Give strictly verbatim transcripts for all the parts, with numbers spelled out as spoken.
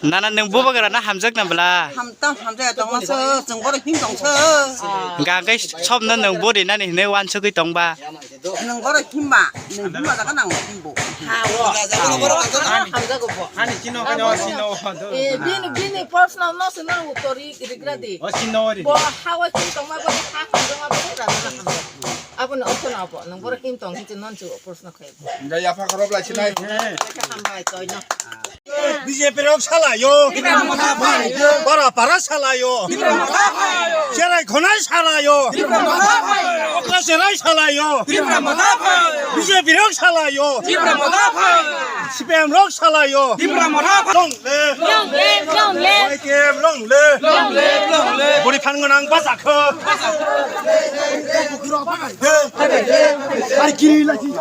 Nana nwng bubagra na hamjak na bwla? Hamtam hamjak tongma se, chwng boro him tong se. Hwnkha hwnkhe sobno nwng buri nani hinwi wansugwi tongba? Nwng boro himba, nwng himba jaga nang himbo. Ani chino kanya o chino. Eh, bini, bini proshno no se no uttor ri-, rigra di. O chino ri. Bo hawa him tongma bo ha hamjak ma bo raja na hamjak. Aboni ortho no bo, nwng boro him tong hinwi non chu proshno khai. Jai yapha khorop lai sinai. Hambai toi no. B J P rok salaio. Bara para salaio. Cherai khonai salaio. Okra cherai salaio. B J P rok salaio. C P M rok salaio. Long live. Long live, long live. Y T F long live. Long live, long live. Buri phan gwnang bachakho. Ar kiri lagi.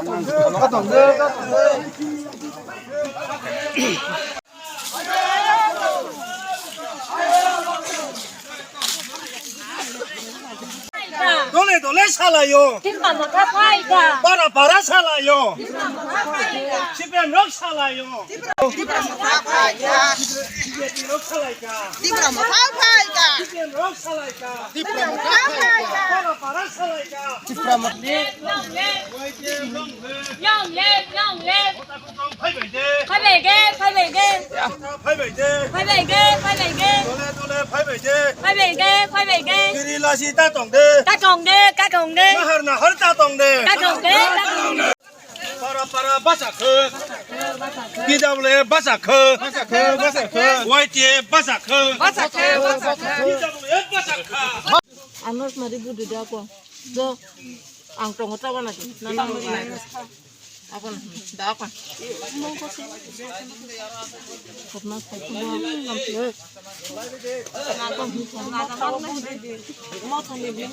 Dole dole salaio. Tipra Motha phaikha. Para para salaio. Tipra Motha phaikha. C P M rok salaio. Tipra Motha phaikha. B J P rok salaikha. Tipra Motha phaikha. C P M rok salaikha. Tipra Motha phaikha. Para para salaikha. Tipra Motha. Long live, long live. Y T F long live. Long live, long live. Phaibai de. Phaibai de, phaibai de. Phaibai de. Phaibai de, phaibai de. Dole dole phaibai de. Phaibai de, phaibai de. Kiri lasi ta tong de. Ta tong de, ta tong de. Nahar nahar ta tong de. Ta tong de, ta tong de. Para para bachakho. P W F bachakho. Bachakho, bachakho. Y T F bachakho. Bachakho, bachakho. P W F bachakho. Ano mari budu da ko. Jo. Ang tongo ta wana di. Na tang di. Abon da ka. Khopna sai ko ngam le. Na ko hi ko na ka mo thani di. Mo thani di.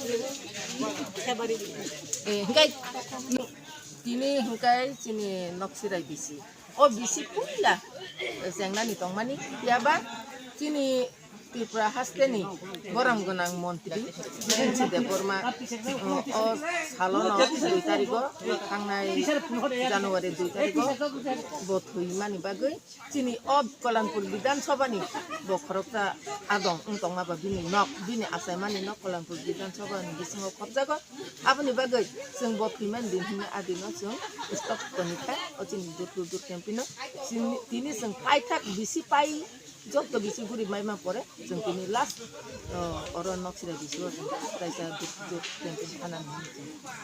Sebari. Eh, hingkai. Tini hingkai chini nok sirai bisi. O bisi puila. Jengnani tongmani. Yaba chini Tripura hasteni borom gwnang montri Rishi Debbarma, o, o salono dui tarigo, thangnai January dui tarigo bo thwimani bagwi chini o Kalanpur Bidhan Sabhani bo khoroksa adong wng tongma ba bini nok, bini achaimani nok Kalanpur Bidhan Sabhani bisingo khopjago. Aboni bagwi chwng bo thwimani din hwnwi a dino chwng stop toni kha o chini dur dur dur campaign-o. Chini, tini chwng paithak bisi pai Joto bisi guri maima pore chwng tini last, o, oro nok sira bisi o chwng kaisa duk duk chwng tini khana chwng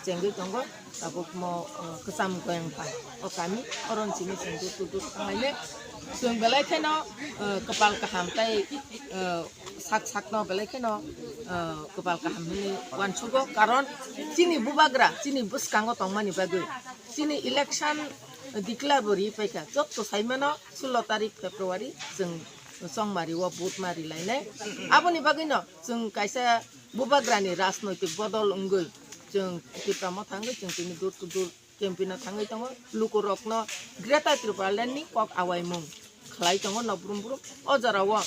chengwi tongo. Tabuk mo, o, kwcham goyang pai o kami oro chini chwng duk duk duk thanglai le chwng belai kheno, o, kwpal kaham tei, o, sak sak no belai kheno, o, kwpal kaham hwnwi uansugo, karon chini bubagra chini bwskango tongmani bagwi chini election declare bo ri paikha joto saimano. Sulo tarik February chwng chongmari o vote ma ri lainai. Aboni bagwino chwng kaisa bubagrani rajnoitik bodol wngwi chwng Tipra Motha wngwi chwng tini door to door campaign o thangwi tongo. Lukurokno Greater Tipraland ni kok awaimung khlai tongo nok brum brum. O jorao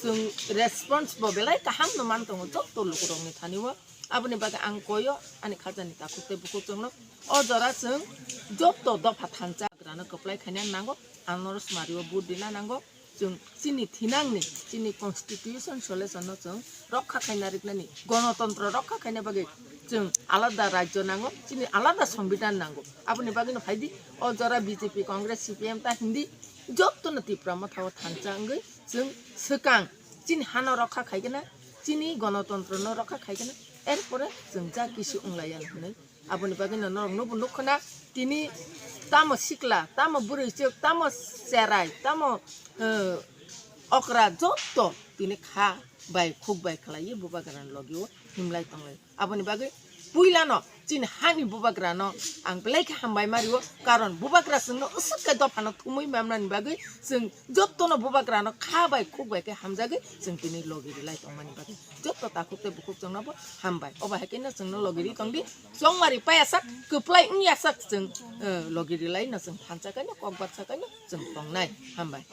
chwng response bo belai kaham no man tongo joto lukurokni thani o. Aboni bagwi ang koyo ani khajani takhuk tei bukhuk chwngno o jora chwng joto dopha thansa grano kwplai khaina nango, ang norok smario vote rina nango. Chwng chini thinangni, chini constitution solution no chwng rokha khaina riknani, gonotontro rokha khaina bagwi chwng alada rajyo nango, chini alada songbidan nango. Aboni bagwino phaidi o jora B J P, Congress, C P M ta hindi jotono Tipra Motha o thansa wngwi chwng swkang chini hano rokha khaigwna, chini gonotontro no rokha khaigwna, erpore chwng ja kisu wnglaiya hinwi. Aboni bagwino norokno bo nukho na, tini tamo sikla, tamo bwrwichwk, tamo cherai, tamo, eh, okra joto tini kha bai khuk bai khlaiwi bubagrani logio himlai tonglai. Aboni bagwi puilano chini hani bubagrano ang belai khe hambai ma rio, karon bubagra chwngno aswk khe dophano thumwi mamnani bagwi chwng jotono bubagrano kha bai khuk bai khe hamjagwi chwng tini logi rilai tongmani bagwi. Joto takhuk tei bukhuk chwngno bo hambai. Obo hai khe no chwngno logi ri tongdi. Chongmari paiyasak, kwplai wngyasak chwng, eh, logi rilai no chwng thansa kaino, kok batsa kaino chwng tongnai. Hambai.